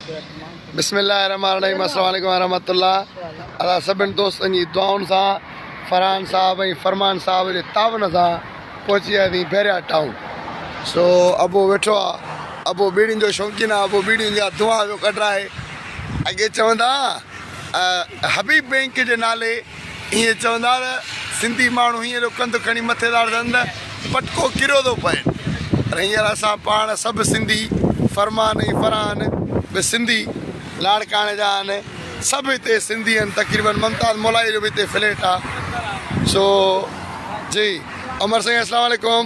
بسم الله الرحمن الرحيم السلام عليڪم ورحمة الله ادا سڀن دوستن جي دعائن سان فرحان صاحب ۽ فرمان صاحب جي تعاون سان پهچي وياسين بحريا ٽائون سو ابو ويٺو آ ابو ٻيڙين جو شوقين آ ابو ٻيڙين جا دعا پيو ڪڍرائي اڳي چوندا حبيب بينڪ جي نالي ائين چوندا ته سنڌي ماڻهو هينئر جو ڪنڌ کڻي مٿي ٿا ڏسن ته پٽڪو ڪريو ٿو پئين پر هينئر اسان پاڻ سڀ سنڌي فرمان ۽ فرحان به سنڌي لاڙڪاڻي جا آهن سڀ هتي سنڌي آهن تقريبن ممتاز مولائي جو به هتي فليٽ آ سو جي عمر سائين اسلام عليڪم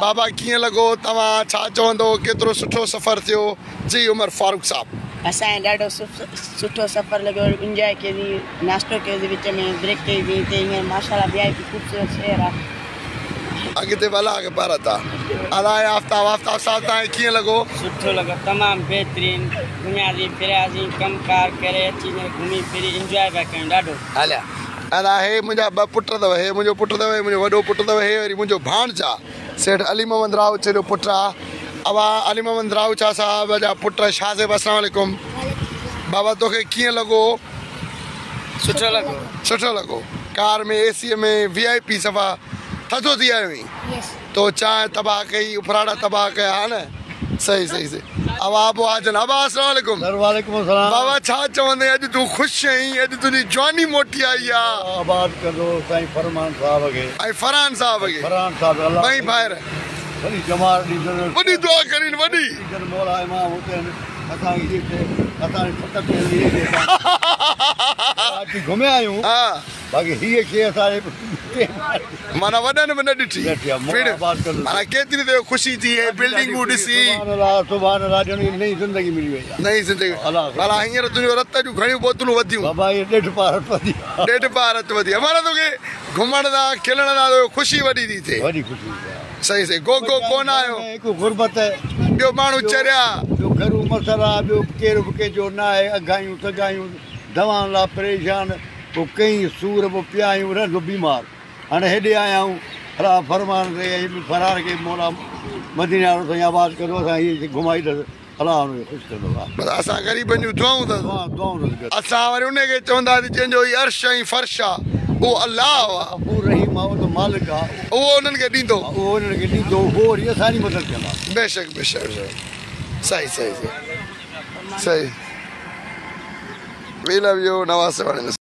بابا ڪيئن لڳو توهان ڇا چوندو ڪيترو سٺو سفر ٿيو جي عمر فاروق صاحب. اسان کي ڏاڍو سٺو سفر لڳو انجواء ڪيوسين ناشتو ڪيوسين وچ ۾ بريڪ ڪئي سين هتي هينئر ماشاءالله وي آء پي خوبصورت شهر آ. اڳتي به الله کي پارت آ. ادا اي آفتاب آفتاب صاحب توهان کي ڪيئن لڳو. سٺو لڳو تمام بهترين گهمياسين ڦرياسين ڪم ڪار ڪري اچي هينئر گهمي ڦري انجواء پيا ڪيون ڏاڍو. هليا ادا هي منهنجا ٻه پٽ اٿو هي منهنجو پٽ اٿو هي منهنجو وڏو پٽ اٿو هي وري منهنجو ڀاڻج آ. سيٺ علي محمد راهوچ جو پٽ آ. ابا علي محمد راهوچا صاحب جا پٽ شاهه زيب اسلام عليڪم بابا توکي ڪيئن لڳو؟ سٺو لڳو. سٺو لڳو ڪار ۾ اي سي ۾ وي آء پي صفا ٿڌو ٿي آيو آهين تو چانهه تباهه ڪئي اڦراڙا تباهه ڪيا ها نه صحيح صحيح صحيح ابا ابو حاجن ابا اسلام عليڪم سر وعليڪم السلام بابا ڇا چوندين اڄ تون خوش آهين اڄ تنهنجي جواني موٽي آئي آ. الله آباد ڪندو سائين فرمان صاحب کي. ۽ فرحان صاحب کي. فرحان صاحب الله ٻئي ڀائر. وڏي ڄمار ڏيندس. وڏي دعا ڪرين وڏي. ڏيندس مولا امام حسين اسان کي هتي اسان جي ست ٿيل هي جي اسان ڪراچي گهميا آهيون باقي هيء شي اسان جي معنيٰ وڏن به نه ڏٺي معنيٰ ڪيتري ته خوشي ٿي هي بلڊنگون ڏسي. سبحان الله سبحان الله ڄڻ نئين زندگي ملي وئي آهي. نئين زندگي ڀلا هينئر تنهنجو رت جون گهڻيون بوتلون وڌيون. بابا هي ڏيڍ پاء رت وڌي. ڏيڍ پاء رت وڌي معنيٰ توکي گهمڻ سان کلڻ سان توکي خوشي وڏي ٿي ٿئي. وڏي خوشي ٿي. صحيح صحيح گوگو ڪونه آيو. هڪ غربت. ٻيو ماڻهو چريا. ٻيو گهرو مسئلا ٻيو ڪير به ڪنهن جو ناهي اگهايون سگهايون دوائن لاء پريشان. پوء ڪئين سور به پيا آهيون رهندو بيمار هاڻي هيڏي آيا آهيون الله فرمان تي ۽ فرار کي مولا مديني وارو سائين آباد ڪندو اسان هي گهمائي اٿس الله هن کي خوش ڪندو آ. بس اسان غريبن جون دعائون اٿس. دعائون اٿس. اسان وري ان کي چونداسين جنهن جو هي عرش ۽ فرش آ اهو الله آ. غفور رحيم آ اهو ته مالڪ آ. اهو انهن کي ڏيندو. اهو انهن کي ڏيندو اهو وري اسان جي مدد ڪندا. بيشڪ بيشڪ صحيح صحيح صحيح. We love you Nawaz Sehwani.